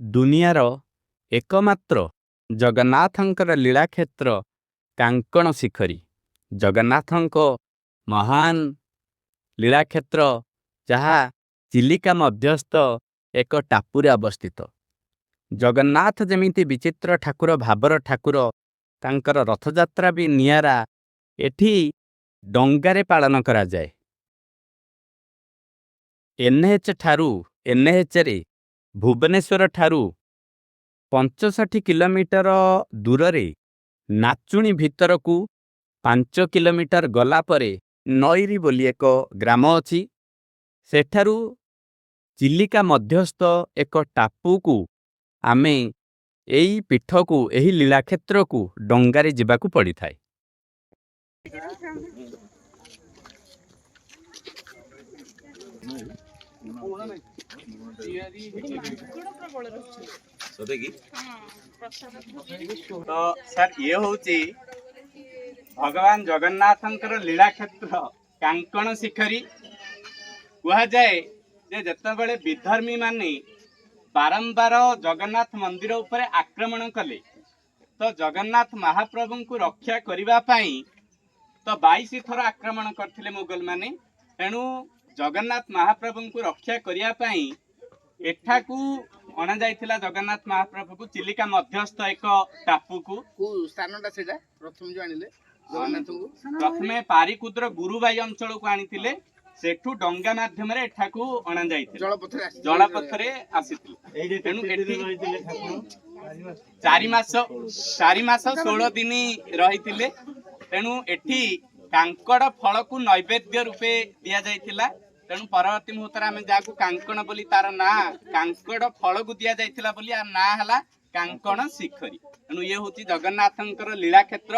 ଦୁନିଆର ଏକମାତ୍ର ଜଗନ୍ନାଥଙ୍କର ଲୀଳାକ୍ଷେତ୍ର କାଙ୍କଣ ଶିଖରୀ, ଜଗନ୍ନାଥଙ୍କ ମହାନ ଲୀଳାକ୍ଷେତ୍ର, ଯାହା ଚିଲିକା ମଧ୍ୟସ୍ଥ ଏକ ଟାପୁରେ ଅବସ୍ଥିତ। ଜଗନ୍ନାଥ ଯେମିତି ବିଚିତ୍ର ଠାକୁର, ଭାବର ଠାକୁର, ତାଙ୍କର ରଥଯାତ୍ରା ବି ନିଆରା। ଏଠି ଡଙ୍ଗାରେ ପାଳନ କରାଯାଏ। ଏନ୍ଏଚ୍ ଠାରୁ, ଏନ୍ଏଚ୍ରେ ଭୁବନେଶ୍ୱର ଠାରୁ 65 କିଲୋମିଟର ଦୂରରେ, ନାଚୁଣୀ ଭିତରକୁ 5 କିଲୋମିଟର ଗଲା ପରେ ନଈରୀ ବୋଲି ଏକ ଗ୍ରାମ ଅଛି। ସେଠାରୁ ଚିଲିକା ମଧ୍ୟସ୍ଥ ଏକ ଟାପୁକୁ ଆମେ ଏଇ ପୀଠକୁ, ଏହି ଲୀଳାକ୍ଷେତ୍ରକୁ ଡଙ୍ଗାରେ ଯିବାକୁ ପଡ଼ିଥାଏ। ତ ସାର୍, ଇଏ ହଉଛି ଭଗବାନ ଜଗନ୍ନାଥଙ୍କର ଲୀଳାକ୍ଷେତ୍ର କାଙ୍କଣ ଶିଖରୀ। କୁହାଯାଏ ଯେ ଯେତେବେଳେ ବିଧର୍ମୀ ମାନେ ବାରମ୍ବାର ଜଗନ୍ନାଥ ମନ୍ଦିର ଉପରେ ଆକ୍ରମଣ କଲେ, ତ ଜଗନ୍ନାଥ ମହାପ୍ରଭୁଙ୍କୁ ରକ୍ଷା କରିବା ପାଇଁ ତ 22 ଥର ଆକ୍ରମଣ କରିଥିଲେ ମୋଗଲ ମାନେ। ତେଣୁ ଜଗନ୍ନାଥ ମହାପ୍ରଭୁଙ୍କୁ ରକ୍ଷା କରିବା ପାଇଁ ଏଠାକୁ ଅଣାଯାଇଥିଲା ଜଗନ୍ନାଥ ମହାପ୍ରଭୁକୁ, ଚିଲିକା ମଧ୍ୟସ୍ଥ ଏକ ଟାପୁକୁ। କୋଉ ସ୍ଥାନଟା ସେଇଟା, ପ୍ରଥମେ ଯୋଉ ଆଣିଲେ ଜଗନ୍ନାଥଙ୍କୁ? ପ୍ରଥମେ ପାରିକୁଦର ଗୁରୁବାଇ ଅଞ୍ଚଳକୁ ଆଣିଥିଲେ। ସେଠୁ ଡଙ୍ଗା ମାଧ୍ୟମରେ ଏଠାକୁ ଅଣାଯାଇଥିଲା। ଜଳପଥରେ ଆସିଥିଲେ। ଜଳପଥରେ ଆସିଥିଲେ। ତେଣୁ ଏଠି 4 ମାସ, 4 ମାସ 16 ଦିନ ରହିଥିଲେ। ତେଣୁ ଏଠି କାଙ୍କଡ଼ ଫଳକୁ ନୈବେଦ୍ୟ ରୂପେ ଦିଆଯାଇଥିଲା। ତେଣୁ ପରବର୍ତ୍ତୀ ମୁହୂର୍ତ୍ତରେ ଆମେ ଯାହାକୁ କାଙ୍କଣ ବୋଲି ତାର ନାଁ, କାଙ୍କଡ଼ ଫଳକୁ ଦିଆଯାଇଥିଲା ବୋଲି ଆ ନାଁ ହେଲା କାଙ୍କଣ ଶିଖରୀ। ତେଣୁ ଇଏ ହଉଛି ଜଗନ୍ନାଥଙ୍କର ଲୀଳାକ୍ଷେତ୍ର।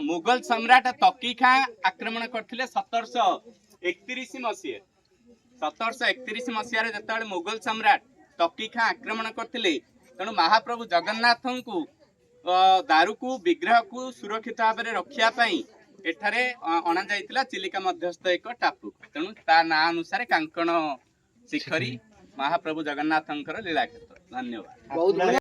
ମୁଗଲ ସମ୍ରାଟ ତକି ଖାଁ ଆକ୍ରମଣ କରିଥିଲେ 1731 ମସିହାରେ। 1731 ମସିହାରେ ଯେତେବେଳେ ମୁଗଲ ସମ୍ରାଟ ତକି ଖାଁ ଆକ୍ରମଣ କରିଥିଲେ, ତେଣୁ ମହାପ୍ରଭୁ ଜଗନ୍ନାଥଙ୍କୁ ଦାରୁକୁ, ବିଗ୍ରହକୁ ସୁରକ୍ଷିତ ଭାବରେ ରଖିବା ପାଇଁ ଏଠାରେ ଅଣାଯାଇଥିଲା ଚିଲିକା ମଧ୍ୟସ୍ଥ ଏକ ଟାପୁ। ତେଣୁ ତା ନାଁ ଅନୁସାରେ କାଙ୍କଣ ଶିଖରୀ, ମହାପ୍ରଭୁ ଜଗନ୍ନାଥଙ୍କର ଲୀଳାକ୍ଷେତ୍ର। ଧନ୍ୟବାଦ। ବହୁତ ବଢିଆ।